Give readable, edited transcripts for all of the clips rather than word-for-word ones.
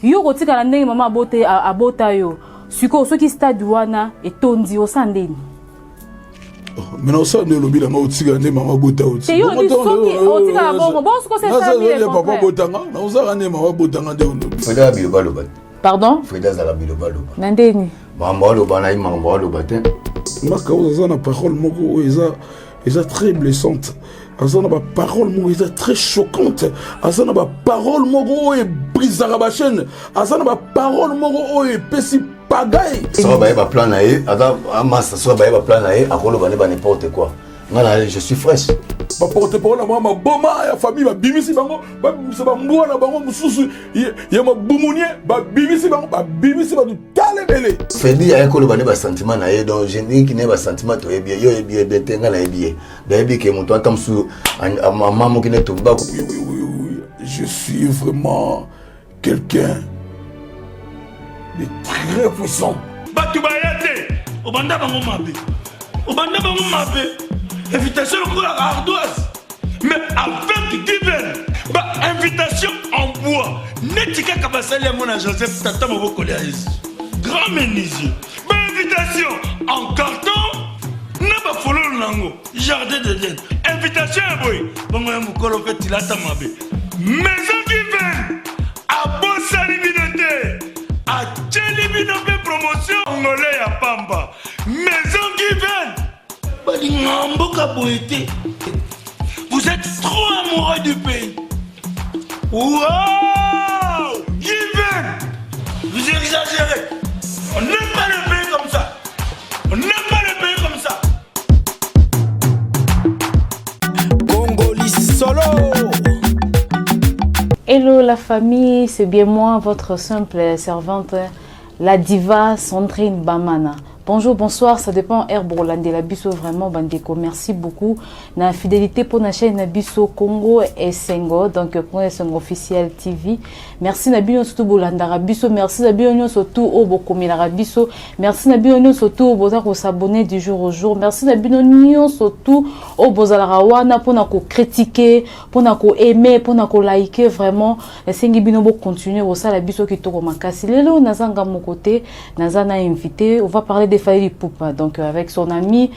Yo okotikala ndenge mama abote abota yo. Sikoyo soki stade wana etondi osala ndeni? Oh, mais na nde olobi nanga otikala nde mama abota yo. Te yo olobi soki otikala bongo bongo sikoyo c'est ça papa abotanga na osala nde mama abotanga nde olobi. Freda biloba loba. Pardon? Freda azala biloba loba. Na ndeni? Makambo aloba na ye makambo aloba te. Maka oyo aza na parole moko oyo eza eza très blessante aza na baparole moko eza très choquante aza na baparole moko oyo ebrisaka bachaîne aza na baparole moko oyo epesi pagaille soki baye baplan na ye aza amasa soki baye baplan na ye akoloba nde ba n'importe quoi nga na je suis fraîche baporte parole na bango maboma ya famille babimisi bango babimisa bambwa na bango mosusu ya mabumunie babimisi bango babimisi bato tala ebele Freddy aye koloba nde basentiment na ye donc générique ne basentiment toyebi ye yo oyebi ye bien te ngai nayebi ye nayebi ke moto ata mosusu amamoki ne tumbaku oui, oui, oui, oui. Je suis vraiment quelqu'un de très puissant. Bato baya te obanda bango mabe obanda bango mabe invitation lokola ardoise mais avec given ba invitation en bois neti kaka basali yango na joseph tata mobokoli ya yesu grand menuisier ba invitation en carton na bafololo na yango jardin d'eden invitation ya boye bongo ya mokolo mpe tilata mabe maison given abosani bino te atyeli bino mpe promotion ngole ya pamba maison given balingaka mboka boye te. Vous êtes trop amoureux du pays. Wow! Given! Vous exagérez. On n'aime pas le pays comme ça. On n'aime pas le pays comme ça. Congoli solo. Hello la famille, c'est bien moi, votre simple servante, la diva Sandrine Bamana. Bonjour, bonsoir, ça dépend heure bolandela biso vraiment bandeko. Merci beaucoup na fidélité pour la chaîne na biso Congo Esengo donc Congo Esengo officiel TV. Merci na bino surtout bolandaka biso, merci na bino surtout oyo bokomelaka biso, merci na bino surtout boza ko s'abonner du jour au jour. Merci na bino surtout oyo bozalaka wana pona ko critiquer, pona ko aimer, pona ko liker vraiment. Esengi bino bo continuer kosala biso kitoko makasi. Lelo nazanga moko te. Naza na invité, on va parler de Fally Ipupa, donc avec son ami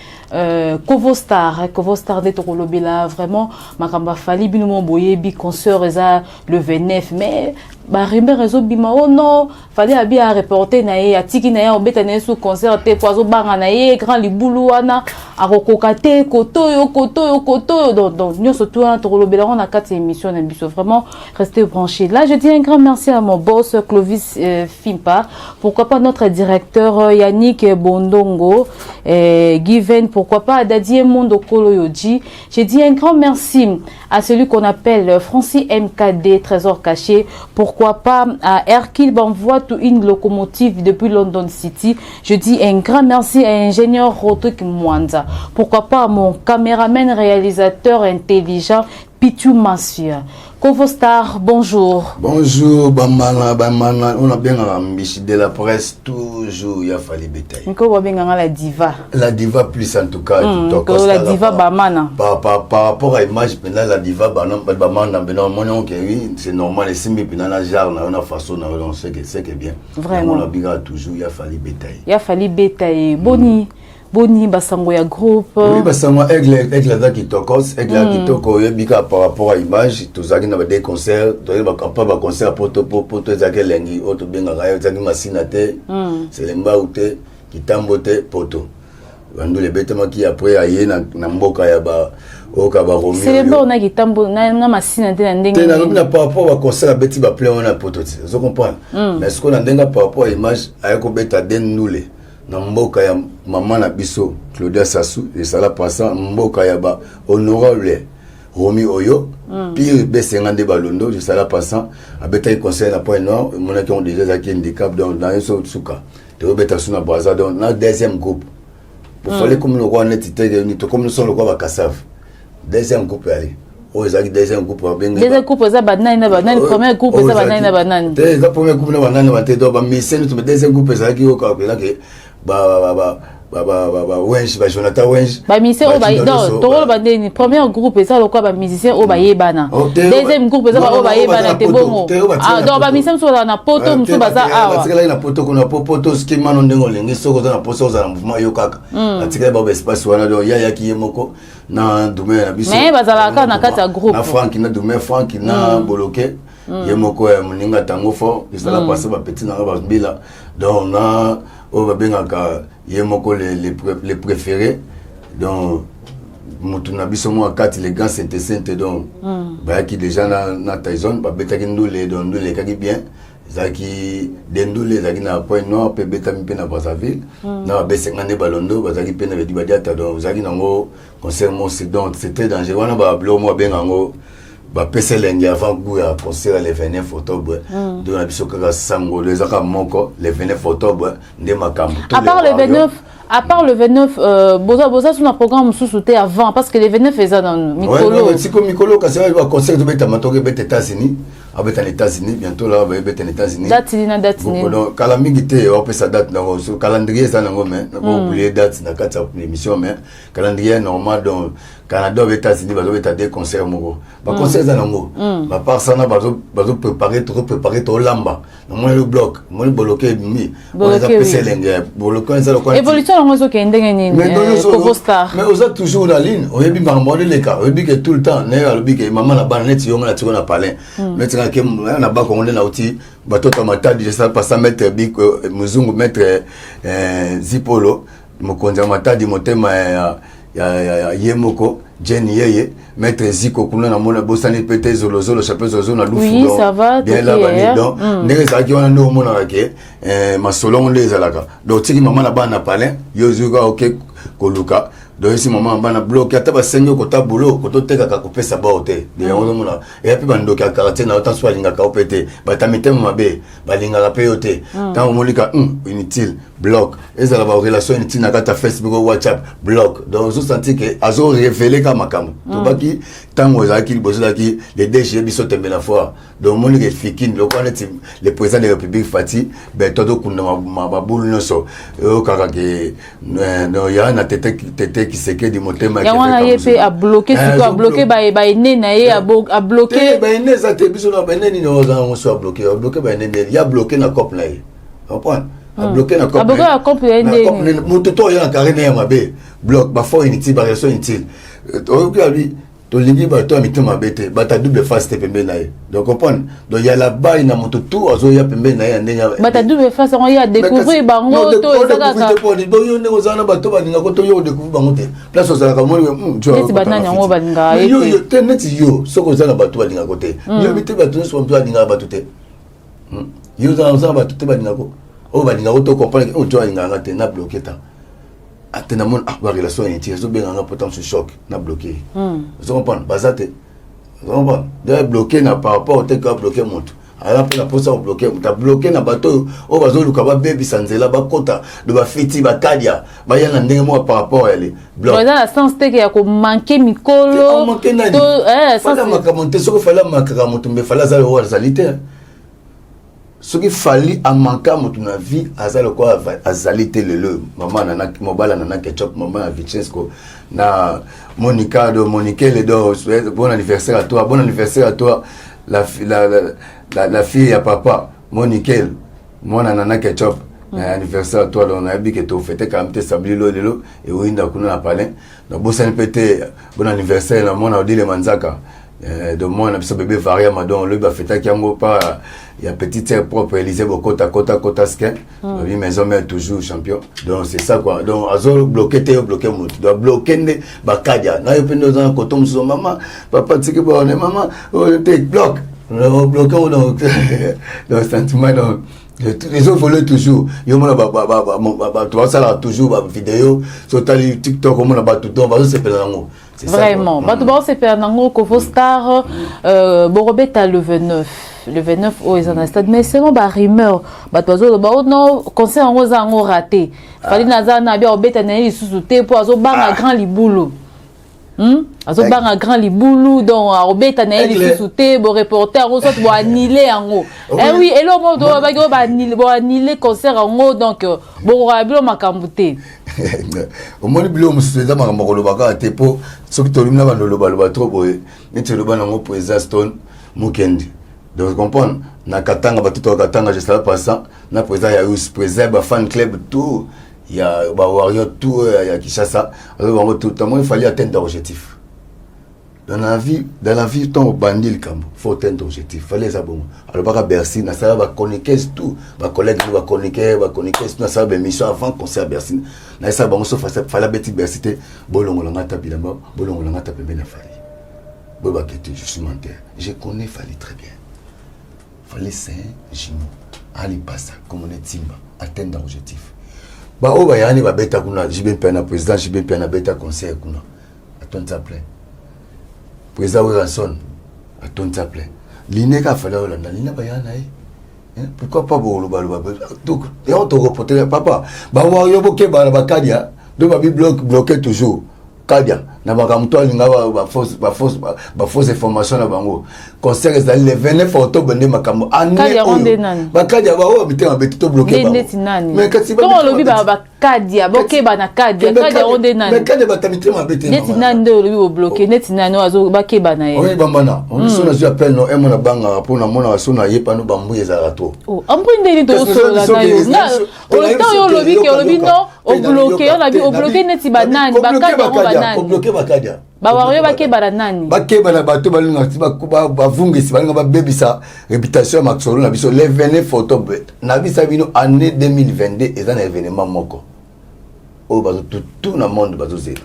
Kovo Star, Kovo Star nde tokolobela vraiment makambo ya Fally bino mo boyebi concert eza le 29 mais ba rumeur ezobima oh non Fally abi a reporter na ye atiki na ye obeta na ye sous concert te po azobanga na ye grand libulu wana akokoka te kotoyo kotoyo kotoyo donc nyonso tu wana tokolobela yango na kati ya émission na biso vraiment. Restez branchés. Là, je dis un grand merci à mon boss Clovis Fimpa. Pourquoi pas notre directeur Yannick Bondongo, Given, pourquoi pas Dadier Mondo Koloyoji. Je dis un grand merci à celui qu'on appelle Francis MKD, Trésor Caché. Pourquoi pas à Hercule Banvoie, tout une locomotive depuis London City. Je dis un grand merci à ingénieur Rodrigue Mwanza. Pourquoi pas à mon caméraman réalisateur intelligent Pichu Massia. Kovo Star, bonjour. Bonjour, Bamana, Bamana. On a bien ambition de la presse, toujours, il a fallu bétail. Nko babenganga la diva. La diva plus en tout cas. La diva Bamana. Par rapport à l'image, maintenant, la diva Bamana, maintenant, mon oncle, oui, c'est normal, et Simbi, maintenant, la jarre, on a façon, on sait que c'est bien. Vraiment. On a bien toujours, il a fallu bétail. Il a fallu bétail. Boni. Boni basango ya groupe. Oui, basango aigle aigle aza kitokos, aigle ya kitoko oyebi kaka par rapport à image tozalaki na ba des concerts, tozalaki ba pas ba concert poto po poto ezalaki elengi oyo tobengaka ye ezalaki masina te, selembau te, kitambo te, poto. Bandula ebetamaki après aye na, na mboka ya ba oyoka ba Romeo. Selembau na kitambo na, na masina te na ndenge. Te nalobi na par rapport ba concert abeti ba plein wana poto te, ozo comprendre. Mais sikoyo na ndenge par rapport à image aye kobeta den ndule. Na mboka ya mama na biso Claudia Sassou esala passant mboka ya ba honorable Romy Oyo pire besenga nde balondo esala passant abetaki conseil na Point Noir emonaki yango déjà ezalaki handicap donc na ye so suka tozobeta so na Brazza donc na deuxième groupe bofale komi lokola neti te tokomi so lokola bakasave deuxième groupe yali oyo ezalaki deuxième groupe babengi deuxième groupe eza banani na banani premier groupe eza banani na banani te eza premier groupe na banani na te donc bamiseni to deuxième groupe ezalaki oyo kaka mpenza ke Ba Wenge, ba Jonathan Wenge. Bamusicien oyo, non, tokoloba ndeni, premier groupe eza lokola bamusicien oyo bayebana, deuxième groupe eza baoyo bayebana te. Bongo donc bamusicien mosusu bazala na Poto, mosusu baza awa. Batikalaki na Poto kuna, po Poto soki mano ndenge olingi, soki oza na poso, ozala na mouvement yo kaka. Atikali bao baespace wana. Donc ya yaki ye moko na Dume na biso. Mais bazalaka kaka na kati ya groupe. Na Frank, na Dume, Frank na Boloke, ye moko ya moninga tango fort ezala pase, bapeti nanga bambila. Donc na oyo babengaka ye moko le préféré, donc motu na biso moko kati, le grand sente sente. Donc bayaki déjà na Tyson, babetaki ndule. Donc ndule ekaki bien, ezalaki de ndule ezalaki na Point Noir mpe ebetami mpe na Brazzaville na babesenga nde balondo bazalaki mpe na bedi badiata. Donc ezalaki nango concert mo, donc c'était danger wana. Babiloko mo babenga yango, bapesa elenge avant goût ya concert le 29 octobre. Donc na biso kaka sango eza kaka moko, le 29 octobre nde makambo. À part le 29, à part le 29, boza sur un programme mosusu te avant? Parce que le 29 eza na mikolo. Siko mikolo, kasi baconcert tobetama, toki ebeta États-Unis, abeta na États-Unis bientôt là, bayebeta na États-Unis. Date nini na date nini? Kala mingi te, opesa date nango, so calendrier eza nango, mais nakoublier date na kati ya émission, mais calendrier normal. Donc Canada obe États-Unis, bazobeta deux concert moko, baconcert eza nango. Bapart sana, bazopréparer, tozopréparer, tolamba. Namoni le bloc, moni Boloke ebimi wana, eza pesa elenge. Boloke eza lokola évolution yango ezokende ndenge nini, Kovo Star? Mais oza toujours na ligne, oyebi makambo wana eleka, oyebi ke tout le temps naye alobi ke mama na bana neti yonga na tiko na palin neti kaka ke na Bakongo nde nauti batoto ya Matadi. Je pasa maître Bik Muzungu, maître Zipolo, mokonzi ya Matadi, motema ya ye moko Jeni yeye, maître Ziko kuna namoni bosani mpe te, zolozolo chapeau zolozolo na lufu. Oui, ça va. Bien là bani. Donc ndenge ezalaki wana nde omonaka ke masolongo nde ezalaka. Donc otiki mama na bana na palin, yo ozwi kaka oke koluka. Donc esi mama na bana bloqué, ata basengi kota bulo kototekaka kopesa bao te. De yango ozomona eya mpe bandoki ya quartier na yo, tanso balingaka yo mpe te, bata mitema mabe, balingaka mpe yo te. Ntango omonika inutile, bloc. Ezala barelation inutile na kati ya Facebook o WhatsApp, bloc. Donc ozosentir ke azorévéler ka makambo tobaki ntango ezalaki liboso, ezalaki le DG biso tembe na foire. Donc omoni ke fikini lokola neti le président de la République Fati Beto azokunda mabulu nyonso oyo kaka ke ya na tete tete Kisekedi motema. Yango wana ye mpe abloquer sikoyo, abloquer baene na ye, abloquer. Baene eza te. Biso na baene nini oza yango so abloquer, abloquer baene nini? Ya bloquer na cope na ye, comprendre, abloquer na abloquer na cope na ye ndeni? Moto to oyo na carré na ye mabe, bloc bafort inutile, barelation inutile. Oyoki abi tolingi bato ya mitema mabe te, bato ya double face te pembeni na ye. Donc comprendre, donc ya la bai na moto tu azoya pembeni na ye ya ndenge. Bato ya double face yango, ye adécouvrir bango to eza kaka? Yo ndenge ozala na bato balingako to yo odécouvrir bango te, place ozalaka moni. Neti banani yango balingaka ye? Te, neti yo soki oza na bato balingako te, yobi te bato nyonso balingaka bato te. Yo oza na bato te balingako, oyo balingako to comprendre oyo to alingaka te, na bloquer ta ate namoni ah barelation inutile ezobenganga pota mosu choc, na bloquer. Ozo comprendre, baza te, ozo comprendre. Donc bloquer na par rapport te ka bloquer moto aza mpe na mposa kobloquer moto, abloquer na bato oyo oyo bazoluka babebisa nzela, bakota do bafiti bakadia baya na ndenge moko par rapport ya le bloc. Eza na sens te ke ya komanquer mikolo. Manquer nani? Makambo te. Soki Fally amakaka moto, mbe Fally aza oyo azali te. Soki Fally amanka moto na vie, aza lokola azali te lelo. Mama nana, mobala Nana Ketchup, mama ya Vichesco na Monica do Monikele, do bon anniversaire à toi, bon anniversaire à toi, la fille ya papa Monikel, mwana Nana Ketchup, anniversaire à toi. Donc nayebi ke tofete quand même te samedi lo lelo ewinda kuna na palin. Nabosani mpe te, bon anniversaire na mwana Odile Manzaka, de mwana biso bébé Variama. Donc lobi bafetaki yango pa ya petite sœur propre Élysée Bokota Kota Kota Skin, babi maison mère toujours champion. Donc c'est ça quoi. Donc azo bloquer te, yo bloquer motu, donc bloquer nde bakadia na yo mpe nde oza na koto mosusu, mama papa tiki bone mama te, bloc bloquer. Donc sentiment, donc les autres volent toujours. Yo mona bato basalaka toujours bavideo, so otali TikTok, omona bato donc bazosepela yango. Vraiment, bato baosepela nango. Kovo Star, borobeta le 29, le 29 oyo eza na stade, mais selon barumeur, bato bazoloba o non, concert yango eza yango raté. Fally naza na bia obeta na ye lisusu te mpo azobanga grand libulu. Azobanga grand libulu, donc akobeta na ye lisusu te. Boreporter yango, soit boannuler yango. Eh oui, eloko moko tolobaki oyo, boannuler concert yango, donc bokokoka bilo makambo te. Omoni, biloko mosusu eza makambo koloba kaka te, mpo soki tolimi na bando olobaloba trop boye, neti oloba nango président Stone Mukendi. Donc comprendre, na Katanga, batuto ya Katanga, je serai passant na président ya Yus, président ya bafan club tout ya bawarrior tout ya Kinshasa. Azo bango tout tamoni, fallait atteindre objectif dans la vie. Dans la vie, ntango obandi likambo, faut atteindre objectif. Fallait eza bongo. Alobaka Bercy, nasala bachroniqueuse tout, bacollègue no, bachroniqueur, bachroniqueuse tout, nasala baémission avant concert Bercy. Nayesala bango so fallait abeti Bercy te, bolongolanga ata bilamba, bolongolanga ata pembeni ya Fally. Boyebaka te, je suis menteur, je connais Fally très bien. Fally, c'est un jumeau alipasa comme on est timba, atteindre objectif. Baoyo bayani babeta kuna, JB Mpiana, président JB Mpiana abeta concert kuna, atondisa plein. Président Werrason atondisa plein. Line kaka Fally olanda line, baya na ye. Pourquoi pas bolobaloba? Donc yango toreporter papa bawario, bokeba na bakadia. Donc babi bloqué toujours kadia na makambo to alinga bafausse information na bango. Concert ezali le 29 octobre nde makambo. Kadia yango nde nani? Bakadia baoyo mitema beti, to bloqué. Nde neti nani? Ntongo olobi bakadia, bokeba na kadia, kadia yango nde nani? Mais kadia bata mitema bete. Neti nani nde olobi bobloquer? Neti nani oyo azo bakeba na ye? Oyo bambana so nazwi appel no emo, nabangaka mpo namonaka so nayepa no bambu ezalaka to. Ambwi ndeni tozosolola na yo ntango oyo olobi ke olobi no obloquer yo, nabi obloquer neti banani? Bakadia yango banani? Obloquer bakadia. Bawario bakeba na nani? Bakeba na bato balinga bavungisi, balinga babebisa réputation ya masolo na biso. Le 29 octobre, nabisa bino, année 2022 eza na événement moko oyo bazo tout na monde bazozela,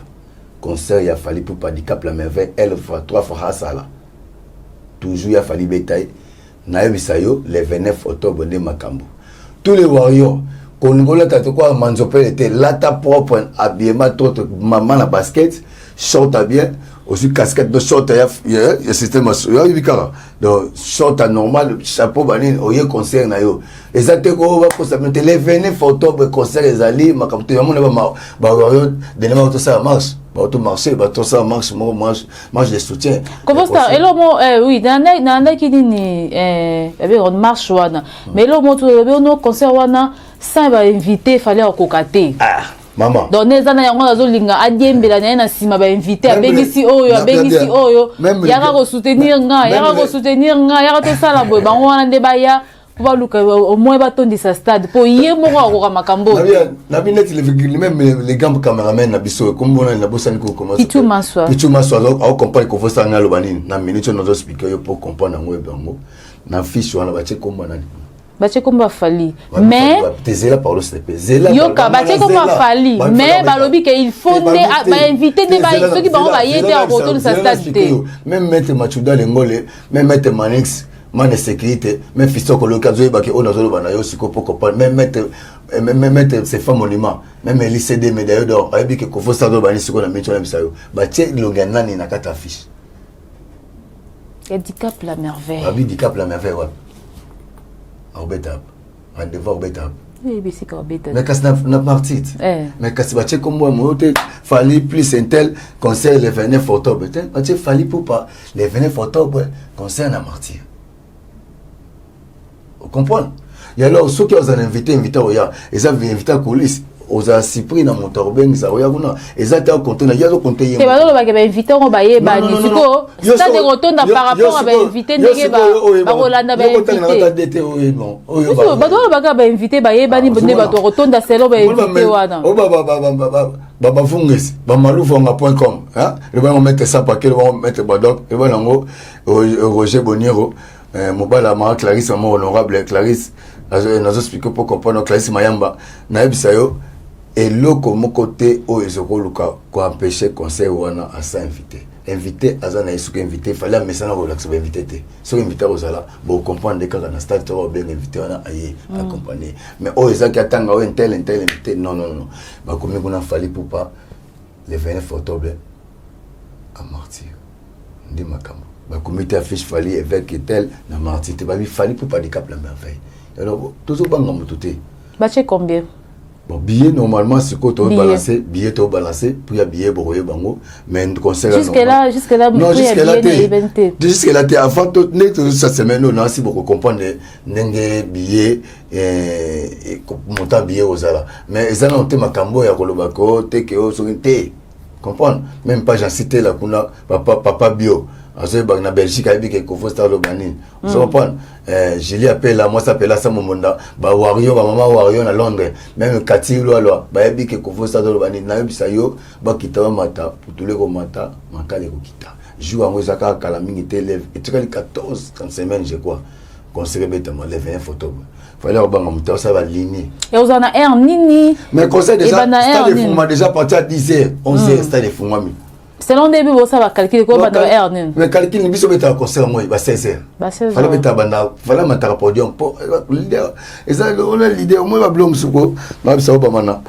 concert ya Fally Ipupa, Dicap la Merveille, elle fois trois fois asala toujours ya Fally beta ye. Nayebisa yo, le 29 octobre nde makambo. Tous les warriors, kolinga olata te kwa manzopele te, lata propre habillement trop, mama na basket, short ya bien, ozwi casquette no, short ya système oyebi kaka, donc short ya normal, chapeau, banini, oye concert na yo. Eza te ko bakosa bino te. Le 29 octobre concert ezali, makambo te. Yamona bawarrior denema tosala marche, bato marché, bato tosala marche moko, marche de soutien. Kobosta eloko mo oui, nalandaki nini, babengaka marche wana, mais eloko mo tolobi ono concert wana sans bainvité, fallait akoka te. Ah mama. Donc ne eza na yango, azolinga adiembela na ye na nsima bainvité, abengisi oyo, abengisi oyo, yaka kosoutenir nga, yaka kosoutenir nga, yaka tosala boye. Bango wana nde baya mpo baluka au moins batondisa stade, mpo ye moko akoka makambo oyo. Nabi neti même les grands cameraman na biso, kombona nabosani. Pichu Maswa. Pichu Maswa acomprendre kofosala ngai aloba nini na minute oyo nazoexpliquer yo mpo comprendre yango. Oyebi yango, na fiche wana batie kombo nani? Batie kombo ya Fally, mais Zela, parlo s'il te plaît, zela. Yoka, batie kombo ya Fally, mais balobi ke il faut nde bainvité nde, soki bango baye te, akotondisa stade te. Même maître Machuda Lengole, même maître Manix man de sécurité, même fiston koloki azoyebaki oyo nazoloba na yo sikoyo mpo comprendre. Même maître Sefa Monument, même LCD médaille d'or, ayebi ke kofosa azoloba nini sikoyo na minute wana. Bisa yo, batie elongi ya nani na kati ya affiche? Ya Dicap la Merveille. Babi Dicap la Merveille wapi akobeta rendez-vous, akobeta? Oyebi esika obeta? Mais kasi na parti, mais kasi batie kombo ya moyo te. Fally plus intel, concert le 29 octobre te. Batie Fally Ipupa le 29 octobre, concert na Martyr. Ocomprendre? Et alors soki ozala invité, invité oya eza invité ya coulisse, ozala surpris na moto akobengisa oya kuna. Eza te akonte na ye, azokonte ye. Te, bazolobaka bainvité yango bayebani. Sikoyo stade ekotonda par rapport a bainvité, ndenge bakolanda bainvité. Bazolobaka bainvité bayebani nde bato bakotonda selon bainvité wana. Babavungesi bamaluvonga.com, lobango maître Sapake, lobango maître Badok, lobango yango Roger Boniro, mobala mama Clarisse, mama honorable Clarisse. Nazoexpliquer mpo comprendre. Clarisse Mayamba, nayebisa yo, eloko moko te oyo ezokoluka koempêcher concert wana asa invité. Invité aza na ye. Soki invité fallait amesana kolakisa bainvité te, soki invité akozala, bocomprendre kaka na stade to babenga invité wana aye accompagner. Mais oyo ezaki atanga oyo intel intel invité, non, non, non. Bakomi kuna Fally Ipupa le 29 octobre à Martyr nde makambo. Bakomi te affiche Fally évêque tel na Martyr te. Babi Fally Ipupa Dicap la Merveille. Alors tozobanga moto te. Batie combien? Bon, billet, normalement sikoyo Billet. Tobalance billet, tobalance prix ya billet, bokoyeba yango, mais concert Jusque là, jusque là, non, prix ya jusque là billet nayebani te. Te, jusque là te. Avant to nde tozosa semaine oyo, nasi bokocomprendre ndenge billet, montant billet kozala, mais eza nano te. Makambo oyo ya koloba ko te ke oyo soki te, comprendre même pas. Jansi tela kuna, papa, papa bio azoyebaka na Belgique, ayebi ke Kovo Star aloba nini, ozo comprendre. Julie apela mwasi, apela sa momonda, bawario, bamama wario na Londres, même Kati Lwalwa, bayebi ke Kovo Star aloba nini. Nayebisa yo, bakita bamata, putulu ekomata, makala ekokita. Jour yango eza kaka kala mingi te, etikali 14 semaine, je crois. Concert ebetama le 29 octobre. Fallait kobanga moto asala balinie. Ozala na aire nini? Mais concert déjà, Ebanda stade heure nini? Efungwa déjà partir à 10 heures, 11 heures stade efungwami. Selon ndebi bosala bacalcul, kobanda ba heure nini? Mais calcul, biso betaka concert moi ba 16 heures. Ba 16 fallait heures. Beta banda, fallait mataka podium po leader eza ona leader moi babilo mosuku nabisa obamana.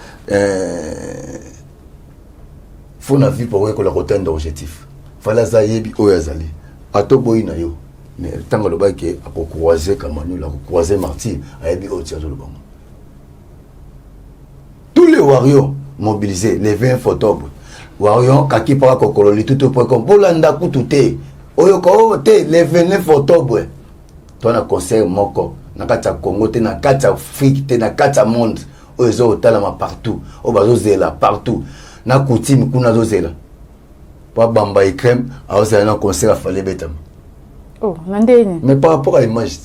Faut na vie po oyekola kotendre objectif. Fallait aza yebi oyo azali atoboyi na yo, mais ntango alobaki akocroise Kamanul, akocroise Martyr, ayebi oyo ti azoloba ngo. Tous les warriors mobilisés le 20 octobre, warrior kaki mpaka kokolo litutu.com, bolanda kutu te, oyoka oyo te. Le 29 octobre, to na concert moko na kati ya Congo te, na kati ya Afrique te, na kati ya monde oyo eza kotalama partout, oyo bazozela partout na coutume kuna, azozela po abamba ecrème, aozela na concert afali ebetama. Oh, na ndeni? Mais par rapport à image.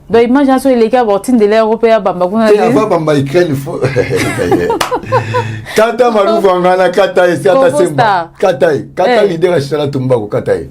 Donc image nyonso eleki, abortindela yango mpe abamba kuna. Te, avant bamba Ukraine, faut kata maluvu angana, kata ye, ata semba, kata ye, kata leader asala tumbako, kata ye.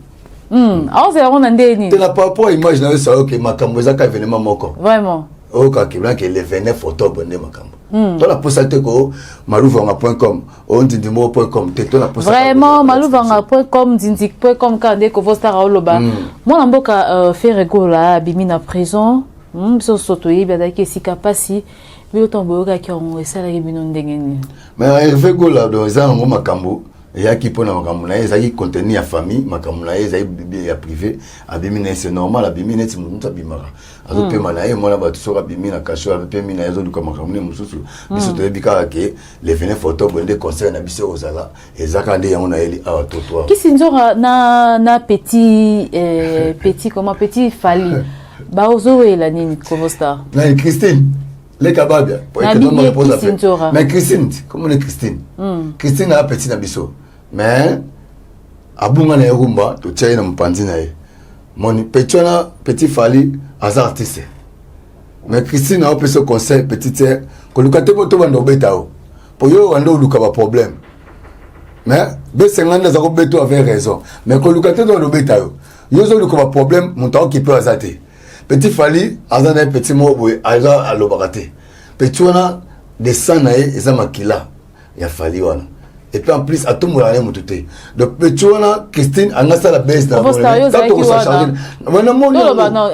Aozela yango na ndeni? Te, na par rapport à image na yo, sayo ke makambo eza ka événement moko. Vraiment. Oyo kaka le 29 octobre nde makambo. To na posa te ko maluvanga.com oyo ndindi moko.com te, to na posa. Vraiment, maluvanga.com, ndindi.com, kaka nde Kovo Star aoloba. Mwana mboka Ferre Gola abimi na prison. Biso so toyebi azalaki esika mpasi. Bino ntango boyokaki yango, esalaki bino ndenge nini? Mais Hervé Gola, donc eza yango makambo eyaki mpona makambo na ye, ezalaki contenu ya famille, makambo na ye ezali ya privé. Abimi na ye, c'est normal, abimi neti motu abimaka, azopema na ye mwana bato. Soki abimi na kasho, apemi na ye, azoluka makambo ne mosusu. Biso toyebi kaka ke le 29 octobre nde concert na biso ozala, eza kaka nde yango nayeli awa to to. Kisi nzora na petit, petit comment, petit Fali, bazowela nini, Kovo Star? Na Christine leka babia. Mais Christine, comment est Christine? Christine aza petit na biso, mais abunga na ye rumba, totia ye na mopanzi na ye. Moni petit wana, petit Fali aza artiste, mais Christine aopesa conseil: petit te, koluka te po tobanda kobeta yo, po yo wanda oluka baproblème. Mais besenga nde aza kobeta avec raison, mais koluka te tobanda obeta yo, yo ozoluka baproblème, moto aokipe aza te. Petit Fali aza na ye petit moko boye, aza alobaka te. Petit wana, dessin na ye eza makila ya Fali wana, et puis en plus atombolaka ye motu te. Donc petit wana Christine anga asala base. Na est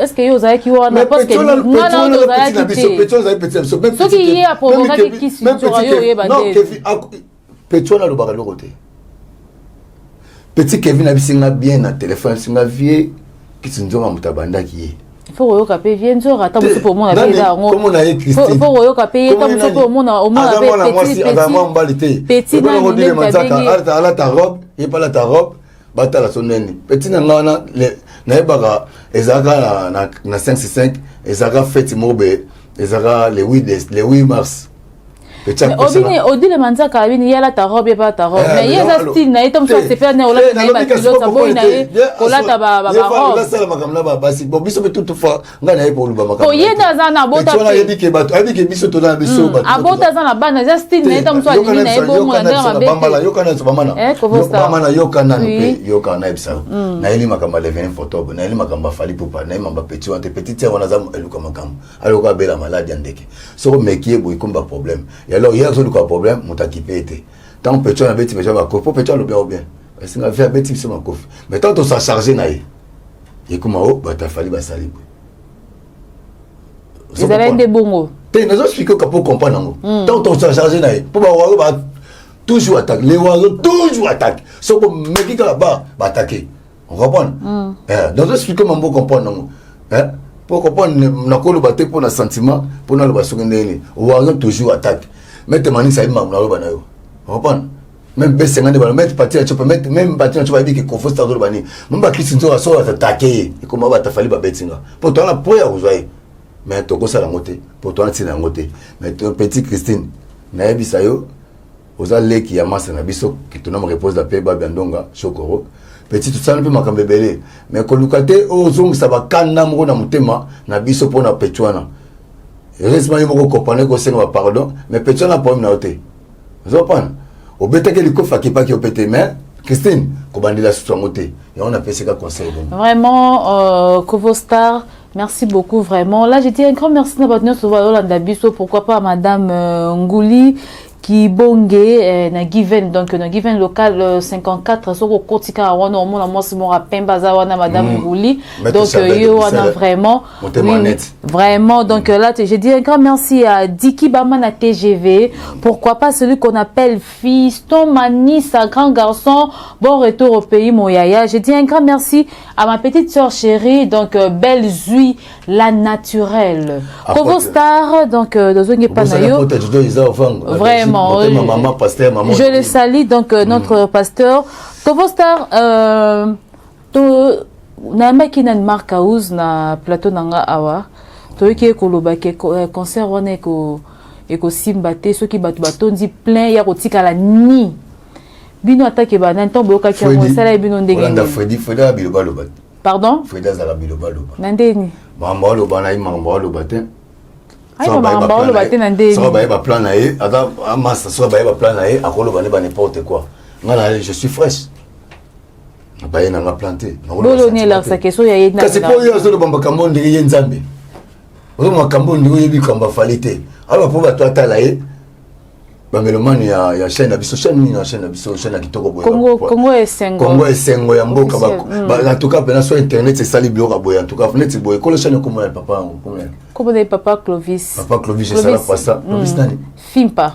ce que yo ozalaki wana? Parce que nga na ozalaki te. Ozali petit na biso. Soki ye aprovokaki kisi nzoka, yo oyeba nde. Petit wana alobaka eloko te. Petit Kevin abisinga bien na téléphone, abisinga vie kisi nzonga, moto abandaki ye. Faut koyoka mpe vie nzoka, ata mosusu mpe omona mpe eza yango. Komona ye Christine. Faut koyoka mpe ye, ata mosusu mpe omona, omona mpe mwana mwasi azala mwa mobali te. Petit nani nde babengi? Alata robe, ye mpe alata robe, batala so ndeni. Petit na nga wana, nayebaka ezalaka na 5 ezalaka fête moko boye, ezalaka le 8, le 8 mars. Obini Odile Manzaka, abini ye alata robe, ye mpe alata robe, mais ye eza style na ye to mosusu asepela ne olata na ye baculotte, aboyi na ye kolata barobe. Asala makambo na babasi. Bon, biso mpe toutefois ngai naye koluba makambo. Ye nde aza na abota. Ayebi ke bato, ayebi ke biso toza na biso. Abota, aza na bana, eza style na ye, ta mosusu alingi na ye bongo na ndenge mabe. Bambala, yoka na bamana, bamana, yoka nanu mpe yoka, nayebisa yo. Nayeli makambo ya le 29 octobre, nayeli makambo ya Fally Ipupa, nayeli makambo ya petit wana te. Petit wana aza eluka makambo, aloka abela maladi ya ndeke. Soki omeki ye boye, ekomba problème. Alors ye azoluka problème, moto akipe ye te. Ntango petit wana abeti petit bakofi, po petit alobi yango bien, esinga vie abeti biso makofi, mais ntango tosa charge na ye, ekoma o bato afali basali boye. Ezalaki nde bongo? Te, nazo expliquer oka po comprendre yango. Ntango tosa charge na ye, mpo bawayo ba toujours attaque, les oiseaux toujours attaque, soki omeki kaka ba baattaque, on comprendre. Nazo expliquer mambo, comprendre yango. Po comprendre, nakoloba te mpo na sentiment, mpo naloba soki ndenge nini. Warrior toujours attaque. Maître Manix ayebi makambo naloba na yo, comprendre? Même besenga nde balo maître parti na tsopa, même parti na tsopa ayebi ke Kovo Star azoloba nini. Meme bakisi nzoka so atake ye, ekoma batafali babeti nga mpo towana po ya kozwa ye, mais tokosala yango te mpo towana ntina yango te. Mais petit Christine, nayebisa yo, oza leki ya masa na biso, kitona repose la paix, Babia Ndonga Chokoro. Petit, tosala mpe makambo ebele, mais koluka te ozongisa bakanda moko na motema na biso mpo na petit wana. Heureusement, yo moko comprendre kosenga bapardon, mais petit wana, problème na yo te, ozopana obetaki likofi, akipaki yo mpe te. Mais Christine, kobandela susu yango te, yango napesika conseil bongo. Vraiment, Kovo Star, merci beaucoup vraiment. Là, je dis un grand merci à votre Yolanda Biso, pourquoi pas Madame Ngouli Kibonge na Given, donc na Given local 54, soko kotika wana, omona mwasi moko apemba aza wana, Madame Ngouli. Maître Donc Chabel yo de wana Bruxelles. Vraiment. Motema Oui, net. Vraiment, donc là, je dis un grand merci à Diki Bamana TGV. Pourquoi pas celui qu'on appelle Fiston Manissa, grand garçon. Bon retour au pays, mon yaya. Je dis un grand merci à ma petite soeur chérie, donc Belle Zui, la naturelle. Kovo Star, donc dans Panayo. Vraiment. Maman pasteur, maman. Je le salue, donc notre pasteur. Kovo Star, to nayambaki nani, Mark House, na plateau na nga awa, toyoki ye koloba ke concert wana ekosimba te soki bato batondi plein ya kotikala ni bino atake banani. Ntango boyokaki yango, esalaki bino ndenge Olanda nini? Fredi, Fredi aza biloba loba. Pardon? Fredi azalaka biloba loba. Na ndeni? Makambo aloba na ye, makambo aloba te. Ayi, makambo aloba te na ndeni? Soki baye baplan na ye, aza amasa, soki baye baplan na ye, akoloba nde ba n'importe quoi. Nga na ye, je suis fraîche, baye nanga plan te. Boloni elakisaka so ya ye. Kasi mpo oyo azoloba makambo ndenge ye Nzambe, ozoloba makambo ndenge oyebi kambo afali te, aloba mpo bato atala ye, bamélomane ya chaîne na biso. Chaîne nini na chaîne na biso, chaîne ya kitoko boye? Congo, Congo Esengo. Congo Esengo ya mboka. Officiel, En tout cas mpena so internet esali biloko ya boye, en tout cas neti boye, kolo chaîne ekomona ya papa yango komona. Kombo na ye Papa Clovis. Papa Clovis, esala pasa Clovis nani? Fimpa.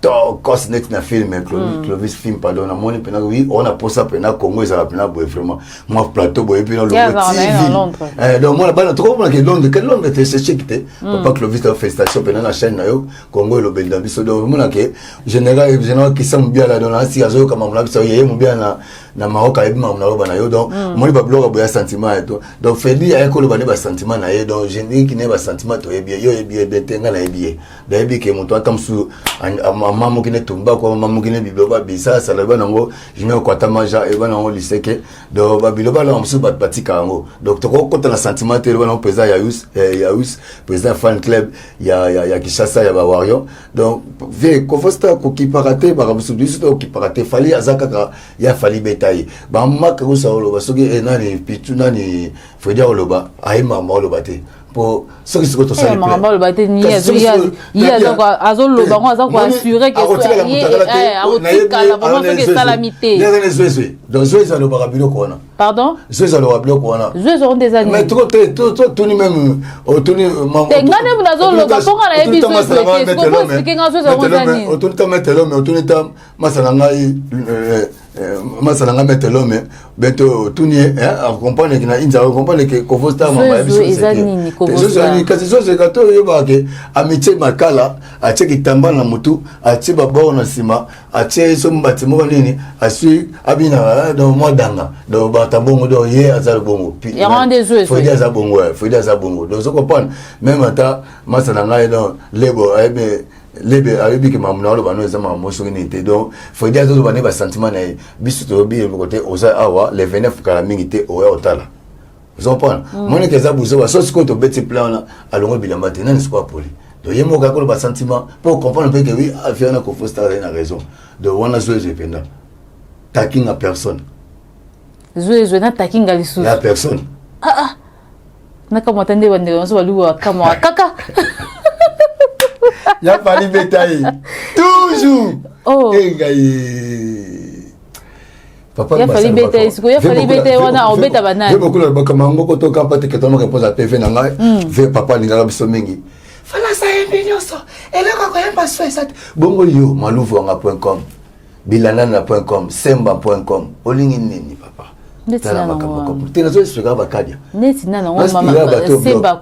Tokos neti na film Clovis, Clovis film, pardon. Namoni mpena, oui, ona posa mpena Congo ezala mpena boye, vraiment mwa plateau boye mpena. Ye azala na ye na Londres. Donc mwana bana tokomona ke Londres, ke Londres te, c'est chic te. Papa Clovis, ta félicitation mpena na chaîne na yo Congo elobeli na biso. Donc omona ke général Christian Mobiala, donc nasi azoyoka makambo na biso, yeye Mobiala na Maroc ayebi makambo na loba na yo. Donc omoni babiloko boye ya sentiment ye to. Donc Fredi aye koloba nde basentiment na ye, donc générique ne basentiment toyebi ye, yo oyebi ye bien te, ngai nayebi ye, nayebi ke moto ata mosusu amamoki ne tumbako, amamoki ne biloba bisasala, eba nango junior kwatamaja, eba nango liseke. Donc babiloba nango mosusu bato batika yango. Donc tokokota na sentiment te. Eloba nango président Yayus, Yayus, président fan club ya Kinshasa ya bawarrior. Donc vie Kovosta kokipaka te, makambo mosusu biso tokokipaka te. Fali aza kaka ya Fali, beta ye bamaka kosa oloba soki nani pitu nani. Fredi oloba aye makambo oloba te, mpo soki sikoyo tosali Makambo aloba te ni ye azoloba ngo, aza koassure ke akotikala vraiment soki esalami te. Zwezwe, donc Zwezwe alobaka biloko wana. Pardon? Zwezwe alobaka biloko wana. Zwezwe ngo nde eza nini? Mais trop te, totuni même otuni. Te, nga nde nazoloba mpo nga nayebi Zwezwe te. Sikoyo explique nga Zwezwe ngo eza nini? Otuni ta Maître Lome, otuni ta masa na ngai, masa na ngai Maître Lome bento, otuni ye acomprendre ke na inza acomprendre ke Kovo Star mama ya biso. Eza nini? Kasi Zwezwe ka to oyebaka ke amitie makala, atie kitambala na motu, atie babord na nsima, atie so mbati moko nini, asui abinaka, donc mwa danga, donc bata bongo, donc ye aza bongo. Fredi aza bongo, Fredi aza bongo. Donc ozo comprendre, même ata masa na ngai, donc lebo ayebi, lebe ayebi ke makambo na oloba no eza makambo soki nini te. Donc Fredi azoloba nde basentiment na ye, biso toyebi eloko te. Oza awa le 29, kala mingi te oya otala, ozomprendre moneke eza buzoba. So sikoyo tobeti plan wana, alongo bilamba te, nani sikoyo apoli? Donc ye moko akoloba sentiment mpo comprendre mpe ke oui, affaire wana Kovo Star azali na raison. Donc wana Zwezwe mpenza takinga personne. Zwezwe na takinga lisusu. Ya personne. Ah ah, nakamwa ta nde bandeko nyonso baluba bakamwaka kaka. Ya Fali beta ye toujours. Oh. Engai papa ya Fali beta ye sikoyo, ya Fali beta ye wana aobeta banani? Bokula bakama yango kotoka mpa te ketona réponse ya PV na ngai. Ve papa alingaka biso mingi, falasa yembi nyonso, eloko akoyemba so eza te bongo. Yo maluvu wanga point com, bilandana point com, semba point com, olingi nini papa? Tala makambo te, nazo expliquer bakadia. Neti nani yango mama Semba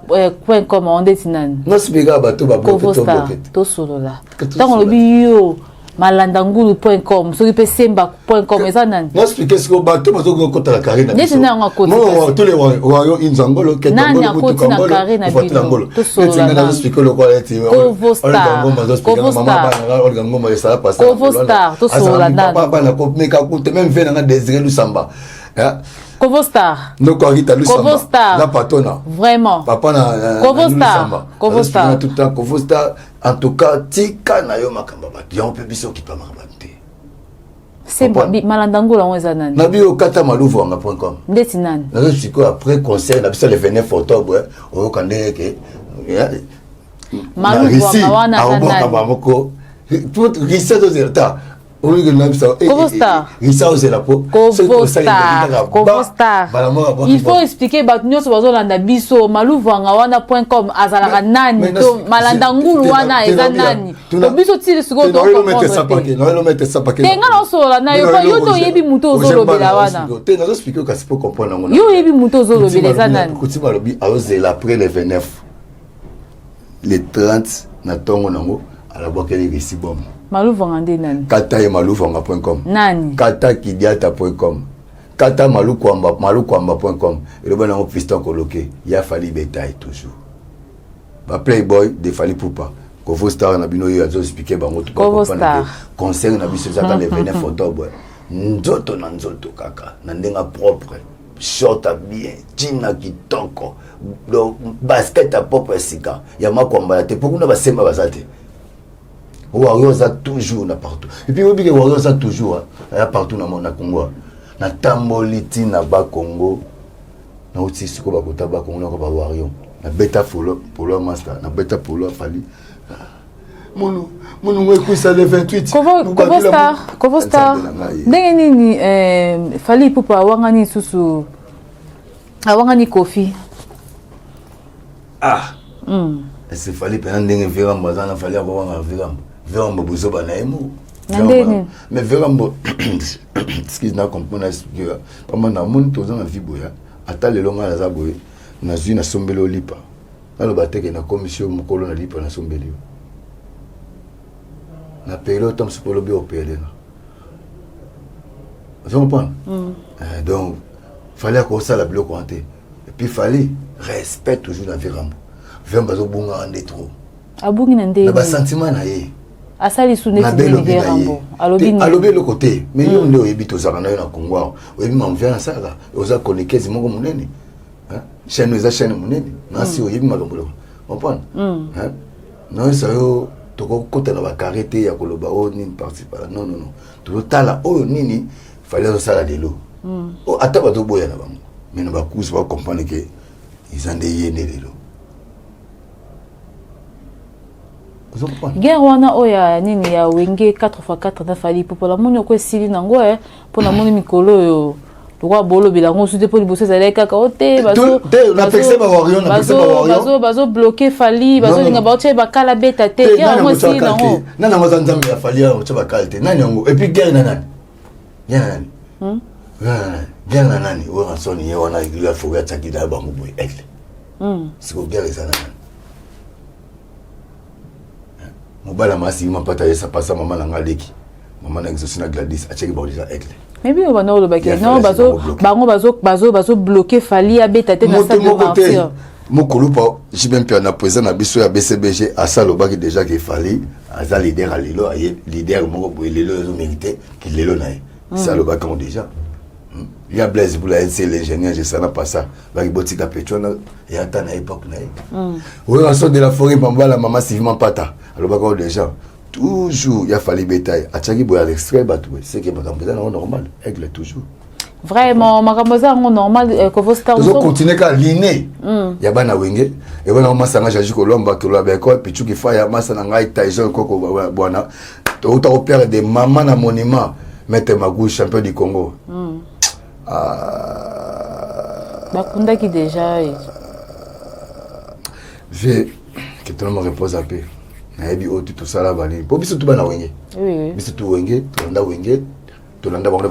point com yango ndeti nani? Nazo expliquer bato ba bloquer to bloquer. Tosolola. Ntango olobi yo malanda ngulu point com, soki mpe Semba point com eza nani? Na expliquer sikoyo bato bazokota na carré na biso. Neti nani yango akoti? Mo tous les royaumes inzangolo nani akoti na carré na bino? Tosolola nani? Nazo expliquer lokola neti Kovo Star. Olga Ngoma azo expliquer mama bana Olga Ngoma esala pasa. Kovo Star tosolola nani? Papa bana ko meka kute même ve nanga Désiré Lusamba. Kovo Star. Noko Arita Lusamba. Kovo Star. La patona. Vraiment. Papa na Kovo Star. Kovo Star. Tout le temps Kovo Star. En tout cas, tika na yo makambo bato. Yango pe biso okipa makambo te. Semba malanda ngula ngo eza nani? Na biyo kata maluvu wanga point com. Ndeti nani? Nazo sikoyo après concert na biso le 29 octobre oyoka ndenge ke maluvu wanga wana eza nani? Moko. Tout Russie tozela ta Kovo ozela po Kovo Star, il faut expliquer bato nyonso bazolanda biso maluvanga wana point com azalaka nani to malanda ngulu wana eza nani po biso tili sikoyo tocomprendre te. Nga naosolola na yo po yo te oyebi moto ozolobela wana. Te, nazoexpliquer kasi po comprendre yango. Yo oyebi moto ozolobela eza nani? Kutima alobi azozela après le 29, le 30 na ntongo nango alabwakeli resi bombe. Maluvanga nde nani? Kata ye maluvanga point com. Nani? Kata kidiata point com, kata malukwamba malukwamba point com. Eloba nango Fiston Koloke ya Fally betaye toujours ba playboy de Fally Pupa. Kovo Star na bino oyo azo expliquer bango. Kovo Star. Concert na biso ezaka le 29 octobre, nzoto na nzoto kaka na ndenge propre, short ya bien, jean kitoko, donc basket ya propre ya sika ya makwamba ya te, mpo kuna basemba baza te. Warrior aza toujours na partout. Et puis oyebi ke Warrior aza toujours aya partout na na Congo. Natamboli ntina Bakongo, nauti sikoyo bakota Bakongo nako ba Warrior, nabeta polo polo master, nabeta polo afali munu munu ngo ekwisa le 28. Kovo Star, Kovo Star, ndenge nini Fally Ipupa awangani lisusu, awangani Kofi? Ah, ese Fally mpena ndenge Verambo aza na Fally akowanga Verambo. Verambo bozoba na ye moko. Na ndenge? Mais Verambo, excuse, na comprendre explique pamba namoni toza na vie boya. Ata lelo ngai naza boye, nazwi nasombeli olipa, naloba teke nakomisi yo mokolo na lipa nasombeli yo na pele ota mosusu mpo olobi opelenga, ozo comprendre? Donc Fally akosala biloko wana te. Et puis Fally respect toujours na Verambo. Verambo azobungaka nde trop. Abungi na ndenge? Na basentiment na ye. Asali su na neti belo nini? Verambo alobi nini? Alobi eloko te, mais yo nde oyebi, tozalaka na yo na Congo awa, oyebi mamvia nasalaka, oza chroniqueuse moko monene, chaîne eza chaîne monene nasi, oyebi makambo loko comprendre. Nayosa yo tokokota na bacarré te ya koloba oyo nini parti pala. Non, non, non, tozotala oyo nini Fally azosala lelo. Ata bazoboya na bango, mais na bakusi bacomprendre ke eza nde ye nde lelo. Guerre wana oyo ya nini ya Wenge 4x4 na Fally Ipupa, namoni oko esili nango mpo namoni mikolo oyo lokola bolobela yango osu te, mpo liboso ezalaki kaka o te bazobloquer Fally, bazolinga baotia bakala beta te. Guerre yango esili nango? Nani yango aza nzambe ya Fally otya bakala te? Nani yango? Et puis guerre na nani? Guerre na nani? Guerre na nani? Oyo Ransoni ye wana ya forêt atiaki na bango boye aigle. Siko guerre eza na nani? Mobali ya masi mapata yesa pasa mama na nga leki mama na exaucé na Gladys atiaki bango déjà aigle. Mais bino banda olobaki non, bango bazobloquer Fally abeta te na stade de Martyr. Mokolupa JB Mpiana na président na biso ya BCBG asa alobaki déjà ke Fally aza leader ya lelo, aye leader moko boye lelo ezomérite ke lelo na ye asa alobaki yango déjà. Ya Blaise Bula nc l'ingénieur jesana pasa baki botika pecho wana ya ata na époque na ye oyo aso de la forêt pambala mama Sylvie Mampata alobaki yango déjà. Toujours ya Fally betaye atiaki boye à l'extrait bato boye seke makambo eza nango normal, aigle toujours. Vraiment makambo eza yango normal, Kovo Star. Tozocontinue kaka line ya bana Wenge ebana masanga jaji kolomba koloba beko pichuki faya masa na ngai Tyson koko bwana touta kopere de mama na monument Maître Magou, champion du Congo. Bakundaki déjà. Je que tout le monde repose un peu. Nayebi oyo tu tosala banini mpo biso tu bana Wenge, biso tu Wenge, tolanda Wenge. Tolanda bango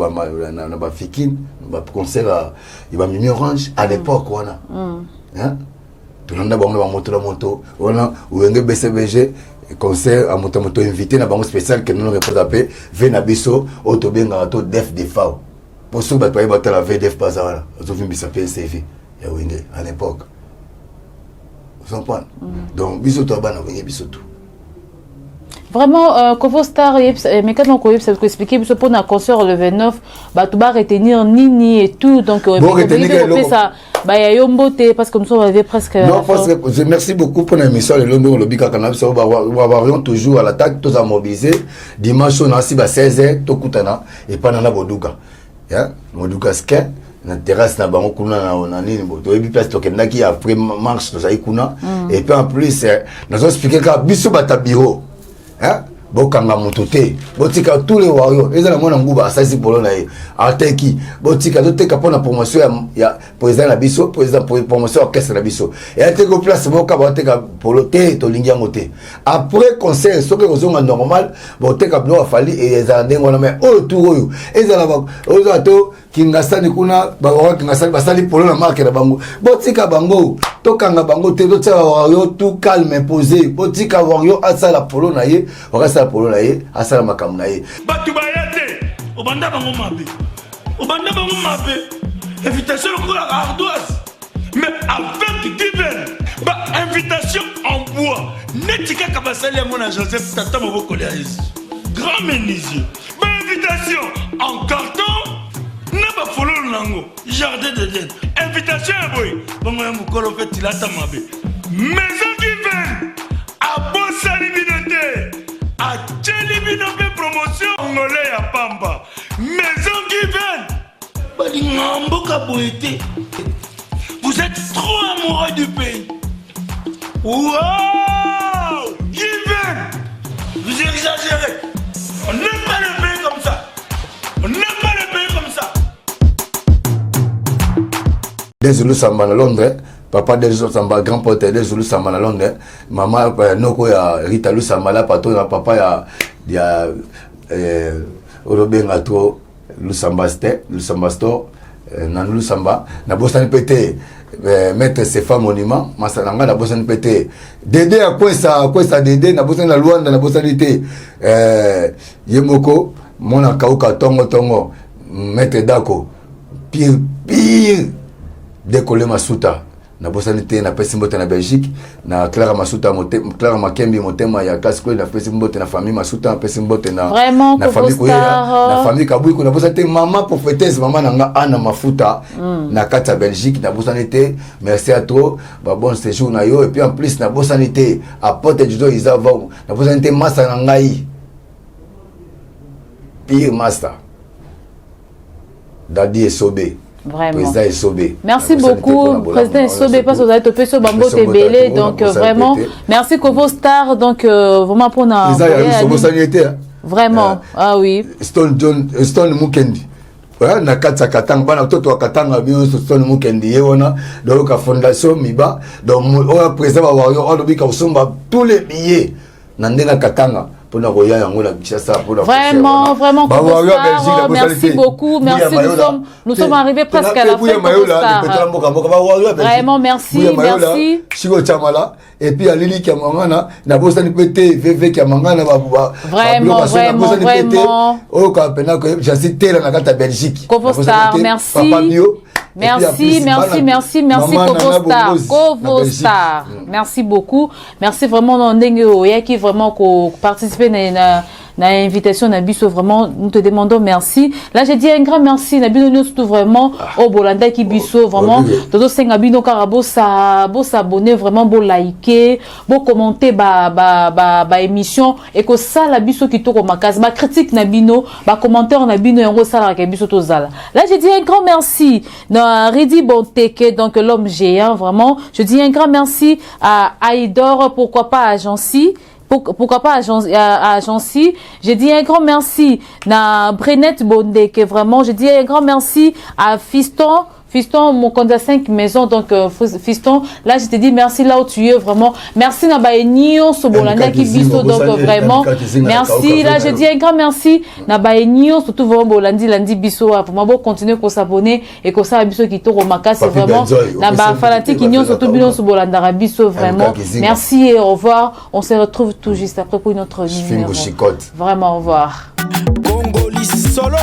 na bafikine, baconcert ya bamimi orange à l'époque wana. Tolanda bango na bamoto na moto wana, Wenge BCBG, concert ya moto moto, invité na bango spécial ke nono reporta mpe ve na biso oyo tobengaka to Def Defao, mpo soki bato baye batala VDF baza wana, azovimbisa mpe CV ya Wenge à l'époque, ozocomprendre. Donc biso to bana Wenge, biso tout. Vraiment, Kovo Star, mais quand on koyebisa, koexpliquer biso mpona concert le 29, bato baretenir nini et tout. Donc Bon, retenir kopesa baya yo mbote, parce que nous sommes arrivés presque à Non, la parce fin. que merci beaucoup pour l'émission. Lelo ndenge olobi kaka na biso, bavarions toujours à l'attaque, toza mobilisé. Dimanche oyo nasi ba 16 heures, tokutana epai na Boduka, ya Boduka skin na terrasse na bango kuna na nini. Bo toyebi place tokendaki après marche, tozali kuna. Et puis en plus, nazo expliquer kaka biso bato ya bureau, hein? Bokanga moto te, botika tous les warriors. Eza na mwana nguba asalisi polo na ye, ateki. Botika toteka mpona promotion ya président na biso, président, promotion ya orchestre na biso. Eya teki place moka, baoteka polo te, tolingi yango te. Après concert, soki kozonga normal, boteka biloko. Afali ezala ndenge wana. Mais oyo tour oyo ezala, ozala to Kingasani kuna, bawarrior Kingasani basali polo na marque na bango, botika bango, tokanga bango te. Totika warrior tout calme, posé. Botika warrior asala polo na ye, wakasala polo na ye, asala makambo na ye. Bato baya te, obanda bango mabe, obanda bango mabe. Invitation lokola ardoise, mais avec given bainvitation en bois, neti kaka basali yango na Joseph, tata mobokoli ya Yesu, grand menuisier. Bainvitation en carton na bafololo nango, jardin d'Eden. Invitation ya boye bongo ya mokolo mpe tilata mabe. Maison Given abosani bino te, atieli bino mpe promotion ngole ya pamba. Maison Given balinga mboka boye te. Vous êtes trop amoureux du pays. Wow, Given, vous exagérez. On n'aime pas le pays comme ça, on n'aime pas le pays comme ça. Desulu Samba na Londres, papa Desulu Samba, grand pote Desulu Samba na Londres, mama noko ya Rita Lusamba la pato na papa ya oyo obenga to Lusamba ste Lusamba store, Nanu Lusamba. Nabosani mpe te maître Sefa Monument, masala na ngai. Nabosani mpe te Dede ya Kwesa, Kwesa Dede. Nabosani na Lwanda, nabosani te ye moko mwana kauka tongo tongo, maître Dako pire pire, Dekole Masuta. Nabosani te, napesi mbote na Belgique na Clara Masuta, Clara Makembi, motema ya classe kweli. Napesi mbote na famille Masuta, napesi mbote na, Vraiment, na famille Kovo Star. Koyela, na famille Kabwiko. Nabosani te mama prophétesse, mama na nga Ana Mafuta na kati ya Belgique. Nabosani te, merci à trop, babon séjour na yo. Et puis en plus, nabosani te apote judo iza vangu. Nabosani te masa na ngai pire master Dadi Esobe. Vraiment. Président Esobe. Merci beaucoup, président Esobe, parce que vous avez topé sur Bambo Tebele. Donc, vraiment, merci Kovo Star. Donc, vraiment, pour nous. Vraiment, ah oui. Stone John, Stone Mukendi. Na kati ya Katanga, bana toto ya Katanga nyonso, Stone Mukendi ye wana. Donc fondation Miba, donc oyo président bawarrior alobi kosomba tous les billets na ndenge ya Katanga mpona koya yango na Kinshasa. Mpona vraiment, vraiment, merci beaucoup, merci. Nous sommes arrivés presque à la fin. Vraiment, merci, merci. Siko Chamala et puis alili Kiamangana. Nabosani mpe te VV Kiamangana. Vraiment, vraiment, vraiment. Oyo kapena jasi tela na kati ya Belgique. Kovo Star, merci. Papa Bio. Merci, merci, merci, merci Kovo Star. Kovo Star. Merci beaucoup. Merci vraiment ndenge oyaki vraiment ko participer na invitation na biso. Vraiment, nous te demandons merci. Là, j'ai dit un grand merci na bino nyonso vraiment au bolandaki biso. Vraiment, tozosenga bino kaka bosa bosabonner, vraiment bo liker, bo commenter ba émission et ko sala biso kitoko makasi. Ba critique na bino, ba commentaire na bino, yango salaka biso tozala. Là, j'ai dit un grand merci na Ridi Bonteke, donc l'homme géant. Vraiment, je dis un grand merci à Aïdor, pourquoi pas à Jancy, pourquoi pas à Jancy. J'ai dit un grand merci à Brenette Bondeke, vraiment. Je dis un grand merci à Fiston. Fiston mokonzi ya 5 maisons. Donc Fiston, là je te dis merci là où tu es, vraiment merci na baye nyonso bolandaki biso. Donc vraiment merci, là je dis un grand merci na baye nyonso tout vraiment bolandi landi biso. Vraiment bo continuer ko s'abonner et kosala biso kitoko makasi. Vraiment na ba fanatique nyonso tout bino nyonso bolandaka biso, vraiment merci et au revoir. On se retrouve tout juste après pour une autre numéro. Vraiment, au revoir. Congoli solo.